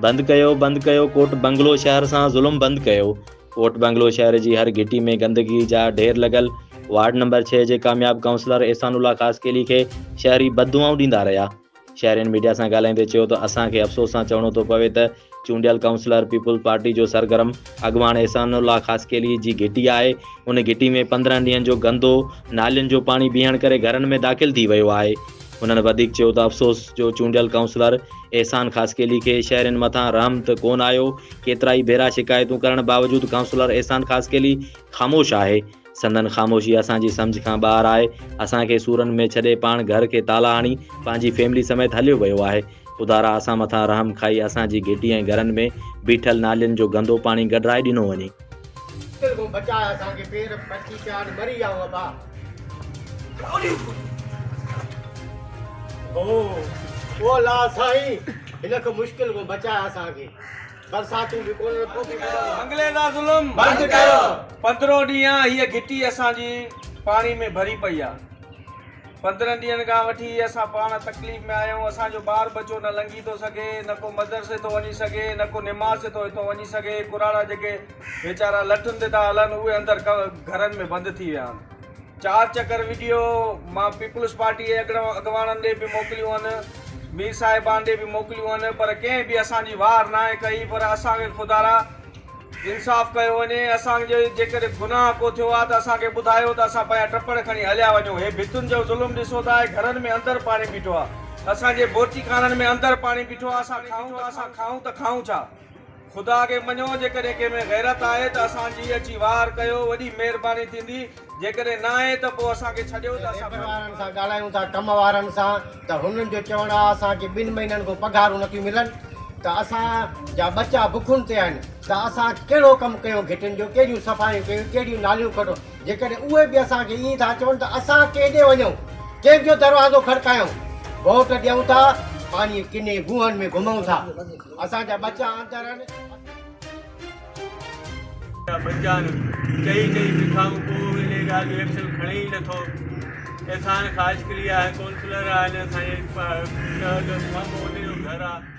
بند ڪيو بند ڪيو ڪوٽ بنگلو شهر سان ظلم بند ڪيو. ڪوٽ بنگلو شهر جي هر گهٽي ۾ گندگي جا ڍير لڳل. وارڊ نمبر 6 جي ڪامياب ڪائونسلر احسان الله خاصخيلي کي شهري بددعائون ڏيندا رهيا. شهرين ميڊيا سان ڳالهائيندي چيو ته اسان کي افسوس سان چوڻو ٿو پوي ته چونڊيل ڪائونسلر پيپلز پارٽي جو سرگرم اڳواڻ احسان الله خاصخيلي جي گهٽي آهي ان گهٽي ۾ 15 ڏينهن جو گندو نالين جو پاڻي بيهڻ ڪري گهرن ۾ داخل ٿي ويو آهي. هنن وڌيڪ چيو ته افسوس جو چونڊيل ڪائونسلر احسان خاصخيلي کي شهرين مٿان رحم ته ڪونه آيو، ڪيترائي ڀيرا شڪايتون ڪرڻ باوجود ڪائونسلر احسان خاصخيلي خاموش آهي، سندن خاموشي اسان جي سمجهه کان ٻاهر آهي، اسان کي سورن ۾ ڇڏي پاڻ گهر کي تالا هڻي پنهنجي فيملي سميت هليو ويو آهي، خدارا اسان مٿان رحم کائي اسان جي گهٽي ۽ گهرن ۾ بيٺل نالين جو گندو پاڻي گڏرائي ڏنو وڃي. دل کان بچاء اسان کي پير پچي پيا آهن مري آئون ابا. او او الله سائين هن کي مشڪل کان بچاء اسان کي برساتون به ڪونهن پوء به بنگلي دا ظلم بند ڪيو. 15 ڏينهن هيء گهٽي اسان جي پاڻي ۾ ڀري پئي آ. 15 ڏينهن کان وٺي اسان پاڻ تڪليف ۾ آهيون، اسان جو ٻار ٻچو نه لنگهي ٿو سگهي، نه ڪو مدرسي ٿو وڃي سگهي، نه ڪو نماز تي ٿو هتو وڃي سگهي، ڪراڙا جيڪي ويچارا لٺن تي ٿا هلن اهي اندر گهرن ۾ بند ٿي ويا آهن. چار چڪر وڊيو مان پيپلز پارٽي جي اڳواڻن ڏي به موڪليون آهن، مير صاحبان ڏي به موڪليون آهن پر ڪنهن به اسان جي واهر ناهي ڪئي پر اسان کي خدارا انصاف ڪيو وڃي، اسان جو جيڪڏهن گناهه ڪو ٿيو آهي ته اسان کي ٻڌايو ته اسان پنهنجا ٽپڙ کڻي هليا وڃون، هي ڀتين جو ظلم ڏسو ٿا، هي گهرن ۾ اندر پاڻي بيٺو آهي، اسان جي بورچي خانن ۾ اندر پاڻي بيٺو آهي، اسان کائون ته اسان کائون ته کائون ڇا؟ خدا کي مڃو جيڪڏهن ڪنهن ۾ غيرت آهي ته اسان جي اچي واهر ڪيو، وڏي مهرباني ٿيندي، جيڪڏهن ناهي ته پوء اسان کي ڇڏيو ته اسان. ليبر وارن سان ڳالهايون ٿا ڪم وارن سان ته هنن جو چوڻ آهي اسان کي ٻن مهينن کان پگهارون نٿيون ملن ته اسان جا ٻچا بکن تي آهن ته اسان ڪهڙو ڪم ڪيون گهٽين جو ڪهڙيون صفايون ڪيون ڪهڙيون ناليون کٽون جيڪڏهن اهي به اسان کي ائين ٿا چون ته اسان ڪيڏي وڃون ڪنهن جو دروازو کڙڪايون ووٽ ڏيون ٿا پاڻي ڪني گونهن ۾ گهمون ٿا اسان جا ٻچا اندر آهن. ٻچا چئي چئي بکائون ڪو انهي ڳالهه جو ايڪشن کڻي ئي نٿو. احسان خاشقلي آهي ڪونسلر آهن اسان جي شهر جو سامهون انهي جو گهر آهي.